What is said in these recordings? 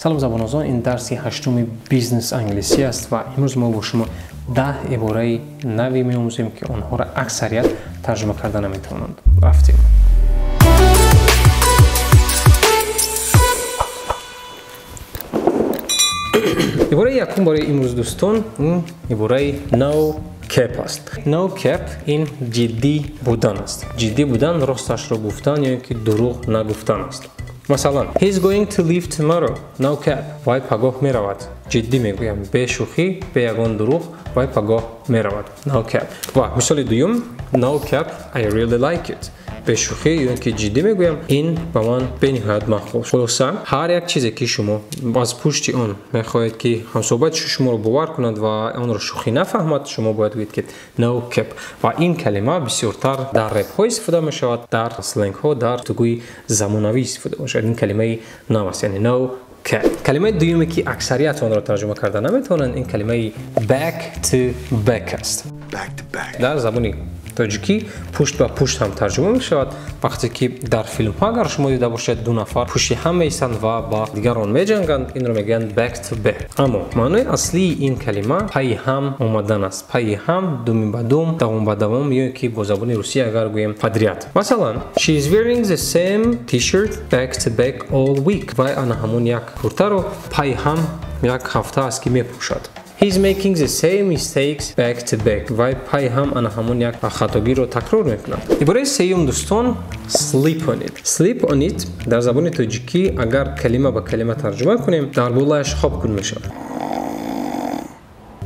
Салом забонозон, ин дарси ҳаштуми бизнес англисӣ аст ва имрӯз мо бо шумо 10 ибораи наве меомӯзем, ки онҳоро аксарият тарҷума карда наметавонанд. Рафтем. Ибораи якум барои имрӯз, дӯстон, ин ибораи no cap аст. No cap ин ҷиддӣ будан аст. Ҷиддӣ будан, росташро гуфтан ё ин ки дурӯғ нагуфтан аст. Масалан, he's going to leave tomorrow. No cap. Вай пагоҳ меравад. Ҷиддӣ мегӯям, бе шӯхӣ, бе ягон дурӯғ, вай пагоҳ меравад. No cap. Ва мисоли дуюм, no cap, I really like it. Бе шӯхӣ ё ин ки ҷиддӣ мегӯям, ин ба ман бениҳоят маъқул. Хулоса, ҳар як чизе ки шумо аз пушти он мехоҳед, ки ҳамсӯҳбати шуморо бовар кунад ва онро шӯхӣ нафаҳмад, шумо бояд гӯед, ки no cap. Ва ин калима бисёртар дар репҳо истифода мешавад, дар сленгҳо, дар гуфтугӯи замонавӣ истифода мешавад. Ин калимаи нав аст, яъне no cap. Калимаи дуюме, ки аксарият онро тарҷума карда наметавонанд, ин калимаи back to back аст. Back to back. Дар забони тоҷикӣ пушт ба пушт ҳам тарҷума мешавад. Вақте ки дар филмҳо агар шумо дида бошед, ду нафар пушти ҳам меистанд ва ба дигарон меҷанганд, инро мегӯянд back to back. Аммо маънои аслии ин калима пайи ҳам омадан аст, пайи ҳам, думи ба дум, давом ба давом, ё ки бо забони русӣ агар гӯем, подряд. Масалан, she is wearing the same t-shirt back to back all week. Вай ана ҳамон як куртаро пайи ҳам як ҳафта аст, ки мепӯшад. He's making the same mistakes back to back. Вай пай ҳам ана ҳамон як хатогиро такрор мекунад. Ибораи сеюм, дӯстон, sleep on it. Sleep on it дар забони тоҷикӣ агар калима ба калима тарҷума кунем, дар болояш хоб кун мешавад.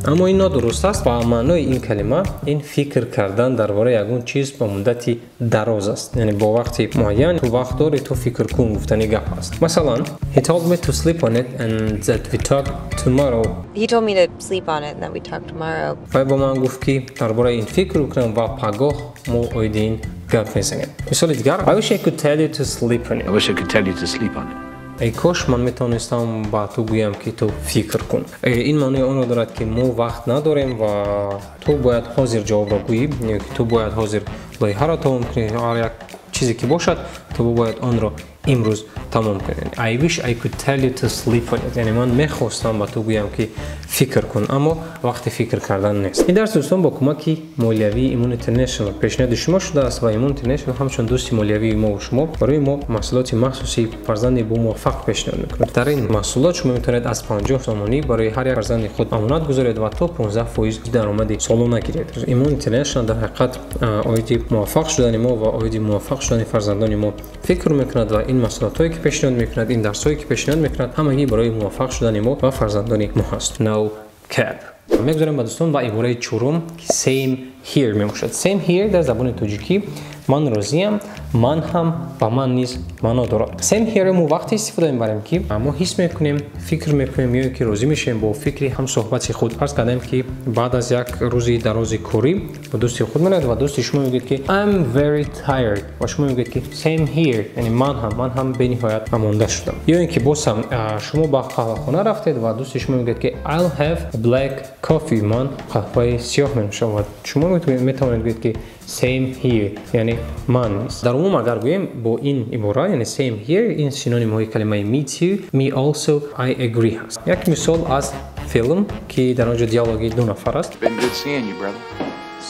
Аммо ин нодуруст аст ва маънои ин калима ин фикр кардан дар бораи ягон чиз ба муддати дароз аст, яъне бо вақти муайян ту вақт дорӣ, ту фикр кун гуфтани гап аст. Масалан, he told me to sleep on it and that we talk tomorrow. He told me to sleep on it and that we talk tomorrow. Вай ба ман гуфт, ки дар бораи ин фикр кунам ва пагоҳ мо оиди ин гап мезанем. Мисоли дигар, I wish I could tell you to sleep on it. I wish I could tell you to sleep on it. Эй кош ман метавонистам ба ту гӯям, ки ту фикр кун. Ин маънои онро дорад, ки мо вақт надорем ва ту бояд ҳозир ҷавобро гӯӣ, ё ки ту бояд ҳозир лоиҳаро тамом кунӣ. Ҳар як чизе ки бошад, ту бояд онро имрӯз тамом кунӣ. I wish I could tell you to sleep on it, яъне ман мехостам ба ту гӯям, ки фикр кун, аммо вақти фикр кардан нест. Ин дарс, дӯстон, бо кӯмаки молиявии Имон International пешниҳоди шумо шудааст ва Имон International ҳамчун дӯсти молиявии мо ва шумо барои мо маҳсулоти махсуси фарзанди бомуваффақ пешниҳод мекунад. Дар ин маҳсулот шумо метавонед аз 50 сомонӣ барои ҳар як фарзанди худ амонат гузоред ва то 15% даромади солона гиред. Имон International дар ҳақиқат оиди муваффақ шудани мо ва оиди муваффақ шудани фарзандони мо фикр мекунад ва ин маҳсулотҳое ки пешниҳод мекунад, ин дарсҳое ки пешниҳод мекунад, ҳамагӣ барои муваффақ шудани мо ва фарзандони мо ҳаст. No cap. Мегузарем ба дӯстон ба ибораи чорум, ки same here мебошад. Same here дар забони тоҷикӣ ман розиям, ман ҳам, ба ман низ маъно дорад. Same here мо вақте истифода мебарем, ки мо ҳис мекунем, фикр мекунем ё ки розӣ мешавем бо фикри ҳамсӯҳбати худ. Фарз кардем, ки баъд аз як рӯзи дарози корӣ ба дӯсти худ меравед ва дӯсти шумо мегӯяд, ки I'm very tired, ва шумо мегӯед, ки same here, яъне ман ҳам, ман ҳам бениҳоят монда шудам. Ё ин ки боз ҳам шумо ба қаҳвахона рафтед ва дӯсти шумо мегӯяд, ки I'll have black coffee, ман қаҳваи сиёҳ менӯшам, ва шумо метавонед гӯед, ки same here, яъне ман низ. Дар умум агар гӯем, бо ин ибора, яъне same here, ин синонимҳои калимаи me too, me also, I agree ҳаст. Як мисол аз филм, ки дар он ҷо диалоги ду нафар аст. Been good seeing you, brother.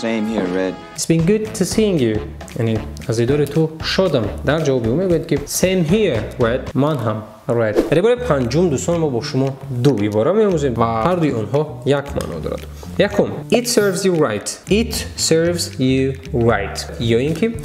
Same here, Red. It's been good to seeing you. Яъне аз дидори ту шодам. Дар ҷавоби ӯ мегӯяд, ки same here, Red. Ман ҳам, Red. Дар ибораи панҷум, дӯстон, мо бо шумо ду ибора меомӯзем ва ҳардуи онҳо як маъно дорад. Якум, it serves you right. It serves you right. Ё ин ки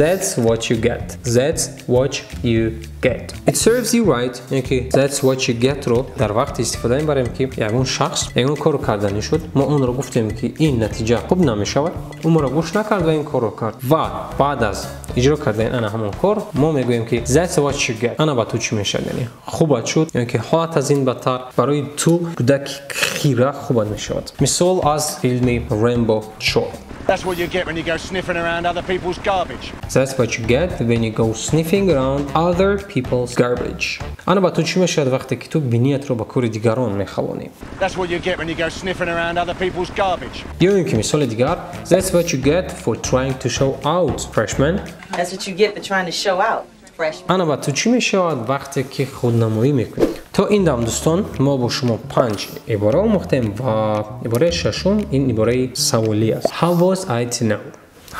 that's what you get. That's what you get. It serves you right, яъне ки that's what you get ро дар вақти истифода мебарем, ки ягон шахс ягон корро карданӣ шуд, мо онро гуфтем, ки ин натиҷа хуб намешавад, ӯ моро гӯш накард ва ин корро кард, ва баъд аз иҷро кардани ана ҳамон кор мо мегӯем, ки that's what you get, ана ба ту чӣ мешавад, яъне хубат шуд ё ки ҳолат аз ин бадтар барои ту, кӯдаки хира, хубат мешавад. Мисол аз филми Рембо 4. That's what you get when you go sniffing around other people's garbage. That's what you get when you go sniffing around other people's garbage. Ана ба ту чӣ мешавад, вақте ки ту биниятро ба кори дигарон мехалонӣ. That's what you get when you go sniffing around other people's garbage. Ё ин ки мисоли дигар, that's what you get for trying to show out, freshman. That's what you get for trying to show out, freshman. Ана ба ту чӣ мешавад, вақте ки худнамоӣ мекунӣ. То ин дам, дӯстон, мо бо шумо панҷ ибора омӯхтем ва ибораи шашум ин ибораи саволӣ аст. How was I to know?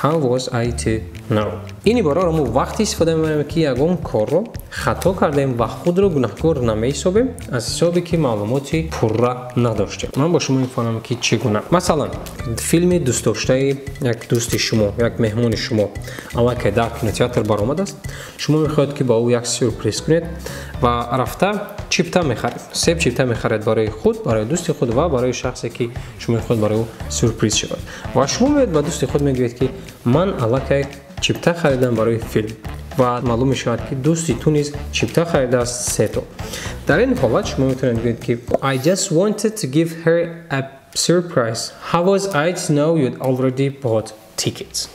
How was I to know? Ин ибораро мо вақте истифода мебарем, ки ягон корро хато кардем ва худро гунаҳкор намеҳисобем, аз ҳисобе ки маълумоти пурра надоштем. Ман бо шумо мефаҳмам, ки чӣ гуна. Масалан, филми дӯстдоштаи як дӯсти шумо, як меҳмони шумо аллакай дар кинотеатр баромадааст. Шумо мехоҳед, ки ба ӯ як сюрприз кунед ва рафта чипта мехаред, се чипта мехаред барои худ, барои дӯсти худ ва барои шахсе, ки шумо мехоҳед барои ӯ сюрприз шавад. Ва шумо меоед, ба дӯсти худ мегӯед, ки ман аллакай чипта харидам барои филм, ва маълум мешавад, ки дӯсти ту низ чипта харидааст сето. Дар ин ҳолат шумо метавонед гӯед, ки I just wanted to give her a surprise. How was I to know you'd already bought tickets?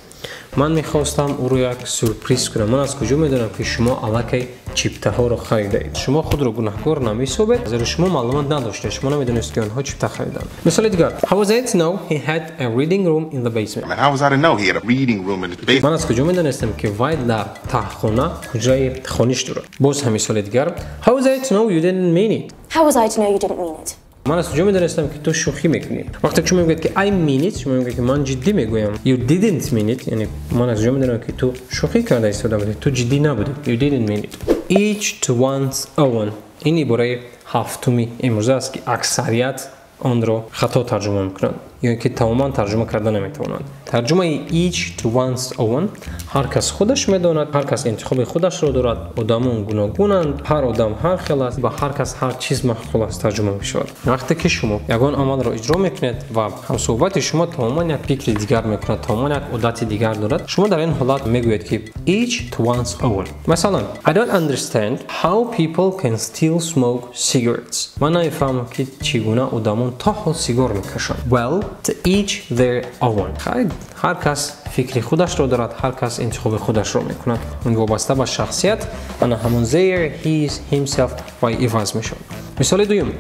Ман мехостам ӯро як сюрприз кунам. Ман аз куҷо медонам, ки шумо аллакай чиптаҳоро харидаед? Шумо худро гунаҳкор намеҳисобед, зеро шумо маълумот надоштед, шумо намедонест, ки онҳо чипта хариданд. Мисоли дигар: How was I to know he had a reading room in the basement? Man, how was I to know he had a reading room in the basement? Ман аз куҷо медонистам, ки вай дар таҳхона ҳуҷраи хониш дорад? Боз ҳам мисоли дигар: How was I to know you didn't mean it? How was I to know you didn't mean it? Ман аз куҷо медонистам, ки ту шӯхӣ мекунӣ? Вақте ки шумо мегӯед, ки I mean it, шумо мегӯед, ки ман ҷиддӣ мегӯям. You didn't mean it, яъне ман аз куҷо медонам, ки ту шӯхӣ карда истода будӣ, ту ҷиддӣ набудӣ? You didn't mean it. Each to one's own. Ин ибораи ҳафтуми имрӯза аст, ки аксарият онро хато тарҷума мекунанд ё ин ки тамоман тарҷума карда наметавонанд. Тарҷумаи each to one's own: ҳар кас худаш медонад, ҳар кас интихоби худашро дорад, одамон гуногунанд, ҳар одам ҳар хел аст ва ҳар кас ҳар чиз маъқул аст тарҷума мешавад. Вақте ки шумо ягон амалро иҷро мекунед ва ҳамсӯҳбати шумо тамоман як фикри дигар мекунад, тамоман як одати дигар дорад, шумо дар ин ҳолат мегӯед, ки each to one's own. Масалан, I don't understand how people can still smoke cigarettes. Ман намефаҳмам, ки чӣ гуна одамон то ҳол сигор мекашанд. Well, to each their own. Хайр, ҳар кас фикри худашро дорад, ҳар кас интихоби худашро мекунад. Вобаста ба шахсият ана ҳамон their, his, himself ва иваз мешавад. Мисоли дуюм: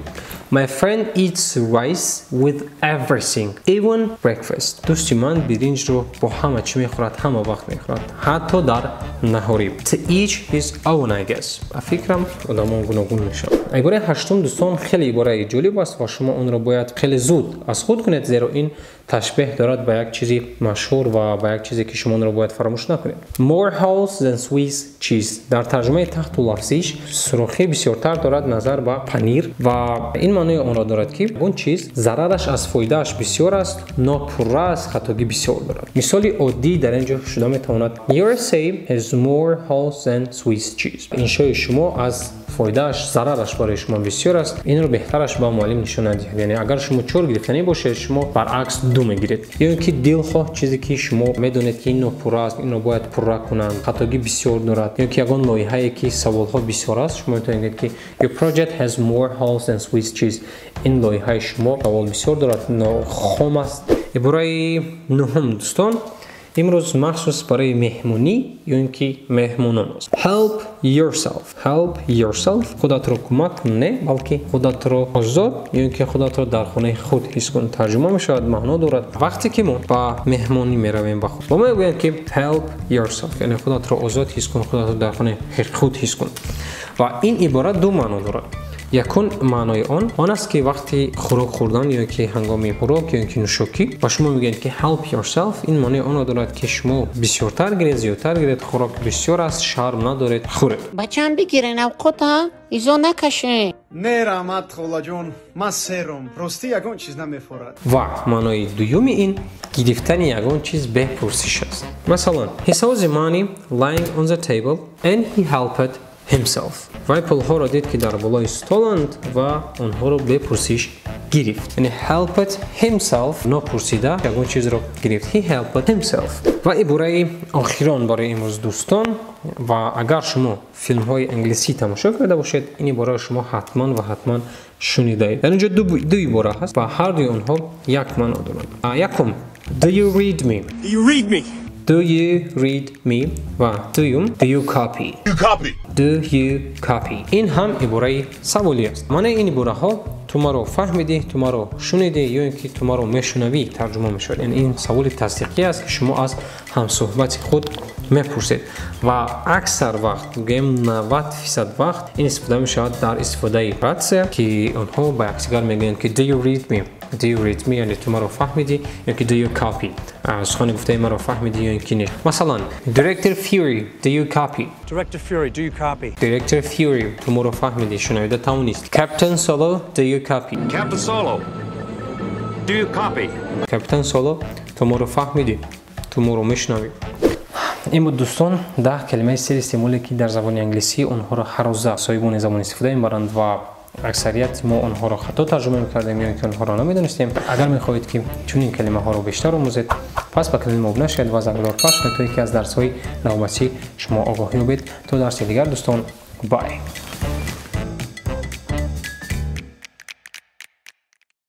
My friend eats rice with everything, even breakfast. Дӯсти ман биринҷро бо ҳама чӣ мехӯрад, ҳама вақт мехӯрад, ҳатто дар наҳорӣ. To each his own, I guess. Ба фикрам, одамон гуногун мешаванд. Ибораи ҳаштум, дӯстон, хеле ибораи ҷолиб аст ва шумо онро бояд хеле зуд аз худ кунед, зеро ин ташбеҳ дорад ба як чизи машҳур ва ба як чизе, ки шумо онро бояд фаромӯш накунед. More holes than Swiss cheese. Дар тарҷумаи таҳту лафзиш сурохӣ бисёртар дорад назар ба панир ва ин маънои онро дорад, ки он чиз зарараш аз фоидааш бисёр аст, нопурра аст, хатогӣ бисёр дорад. Мисоли оддӣ дар ин ҷо шуда метавонад: Your essay has more holes than Swiss cheese. Иншои шумо аз фоидааш зарараш барои шумо бисёр аст. Инро беҳтараш ба муаллим нишон надиҳед, яъне агар шумо чор гирифтанӣ бошед, шумо баръакс ду мегиред. Ё ин ки дилхоҳ чизе, ки шумо медонед, ки ин нопурра аст, инро бояд пурра кунанд, хатогӣ бисёр дорад, ё ки ягон лоиҳае, ки саволҳо бисёр аст, шумо метавонед ки your project has more holes than Swiss cheese. Ин лоиҳаи шумо савол бисёр дорад, хом аст. Ибораи нуҳум, дӯстон, имрӯз махсус барои меҳмонӣ ё ин ки меҳмонон аст. Help yourself. Help yourself. Худатро кӯмак не, балки худатро озод ё ин ки худатро дар хонаи худ ҳис кун тарҷума мешавад, маъно дорад. Вақте ки мо ба меҳмонӣ меравем, ба худ ба мо мегӯянд, ки help yourself, яъне худатро озод ҳис кун, худатро дар хонаи худ ҳис кун. Ва ин ибора ду маъно дорад. Якум маънои он аст, ки вақти хӯрок хӯрдан ё ки ҳангоми хӯрок ё ки нӯшокӣ ба шумо мегӯянд, ки help yourself, ин маънои онро дорад, ки шумо бисёртар гиред, зиёдтар гиред, хӯрок бисёр аст, шарм надоред, хӯред. Бачам, бигирен авқота, изо накашен. Не, раҳмат, холаҷон, ман сером, ростӣ ягон чиз намефорад. Ва маънои дуюми ин гирифтани ягон чиз бепурсиш аст. Масалан, he saw the money lying on the table and he helped himself. Вай пулҳоро дид, ки дар болои столанд, ва онҳоро бепурсиш гирифт, яъне helped himself, нопурсида ягон чизро гирифт. He helped himself. Ва ибораи охирон барои имрӯз, дӯстон, ва агар шумо филмҳои англисӣ тамошо карда бошед, ин ибораро шумо ҳатман ва ҳатман шунидаед. Дар инҷо ду ибора ҳаст ва ҳар дуи онҳо як маъно доранд. Якум: Do you read me? Do you read me? Do you read me? Ва дуюм: Do you copy? You copy. Do you copy? Ин ҳам ибораи саволӣ аст. Маънаи ин ибораҳо Ту маро фаҳмидӣ, ту маро шунидӣ ё ин ки ту маро мешунавӣ тарҷума мешавад. Яъне ин саволи тасдиқӣ аст, ки шумо аз ҳамсӯҳбати худ мепурсед ва аксар вақт, гӯем 90% вақт, ин истифода мешавад дар истифодаи ратсия, ки онҳо ба якдигар мегӯянд, ки "Do you read me? Do you read me?" Яъне ту маро фаҳмидӣ ё ки "Do you copy?" Сухани гуфтаи маро фаҳмидӣ ё ин ки не. Масалан, "Director Fury, do you copy?" Director Fury, do you copy? Director Fury, ту моро фаҳмидӣ, шунавида тавонист. "Captain Solo, do you copy?" Captain Solo, do you copy? Капитан Соло, ту моро фаҳмидӣ, ту моро мешунавӣ? Ин буд, дӯстон, 10 калимаи серистеъмоле, ки дар забони англисӣ онҳоро ҳаррӯза соҳибони забон истифода мебаранд ва аксарияти мо онҳоро хато тарҷума мекардем ё ин ки онҳоро намедонистем. Агар мехоҳед, ки чунин калимаҳоро бештар омӯзед, пас ба канали мо обуна шавед ва зангулор пахш кунед, то ки аз дарсҳои навбатӣ шумо огоҳ ёбед. То дарси дигар, дӯстон, bye.